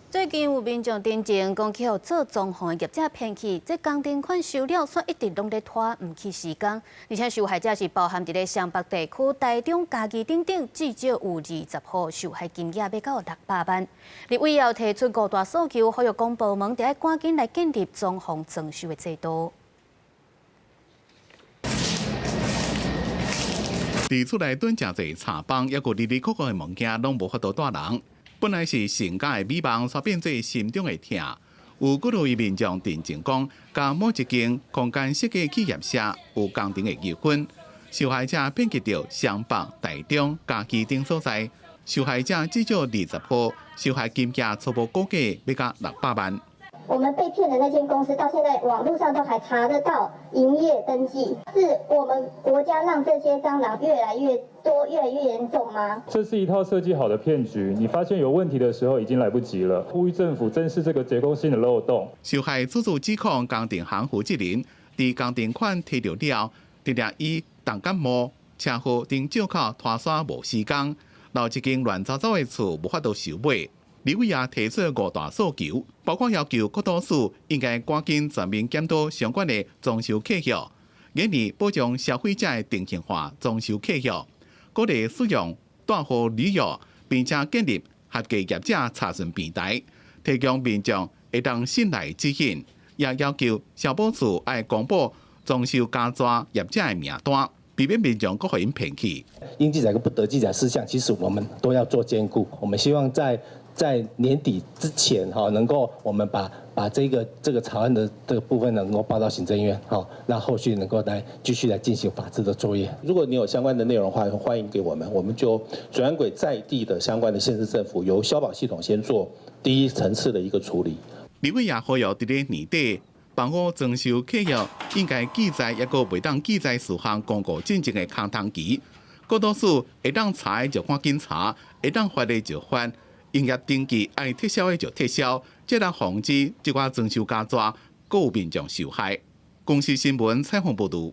最近有民眾陳情講去予做裝潢的業者騙去，這工程款收了，煞一直攏咧拖，毋去施工。而且受害者是包含佇咧雙北地區、台中、嘉義等等，至少有20戶，受害金額欲到600萬。立委又提出五大訴求，呼籲公部門得愛趕緊來建立裝潢裝修的制度。佇厝內囤誠濟柴枋，抑閣哩哩扣扣的物件，攏無法度帶人。本來是成家的美夢，煞變做心中的痛。有幾落位民眾陳情講，佮某一間空間設計企業社有工程的糾紛，受害者遍及著雙北、台中、嘉義等所在，受害者至少20戶，受害金額初步估計欲到600萬。我們被騙的那間公司到現在網絡上都還查得到營業登記，是我們國家讓這些蟑螂越來越多、越來越嚴重嗎？這是一套設計好的騙局，你發現有問題的時候已經來不及了。呼籲政府正視這個結構性的漏洞。受害主訴指控工程行負責人佇工程款提著了後，直接以重感冒、車禍等藉口拖沙無施工，留一間亂糟糟的厝無法度收尾。立委也提出五大訴求，包括要求國土署應該趕緊全面檢討相關的裝修契約，嚴厲保障消費者的定型化裝修契約，鼓勵使用大戶履約，並且建立合格業者查詢平台，提供民眾會當信賴指引，也要求消保處愛公布裝修加跩業者的名單，避免民眾閣予𪜶騙去。應記載跟不得記載事項，其實我們都要做兼顧。我們希望在年底之前，哈，能夠我們把這個草案的這個部分能夠報到行政院，好，那後續能夠來繼續來進行法制的作業。如果你有相關的內容的話，歡迎給我們，我們就轉軌在地的相關的縣市政府，由消保系統先做第一層次的一個處理。立委也呼籲佇咧年底，房屋裝修契約應該記載抑閣袂當記載事項公告進前的空窗期，國土署會當查的就趕緊查，會當罰的就罰。營業登記愛撤銷的就撤銷，才能防止這寡裝修加跩，閣有民眾受害。公視新聞採訪報導。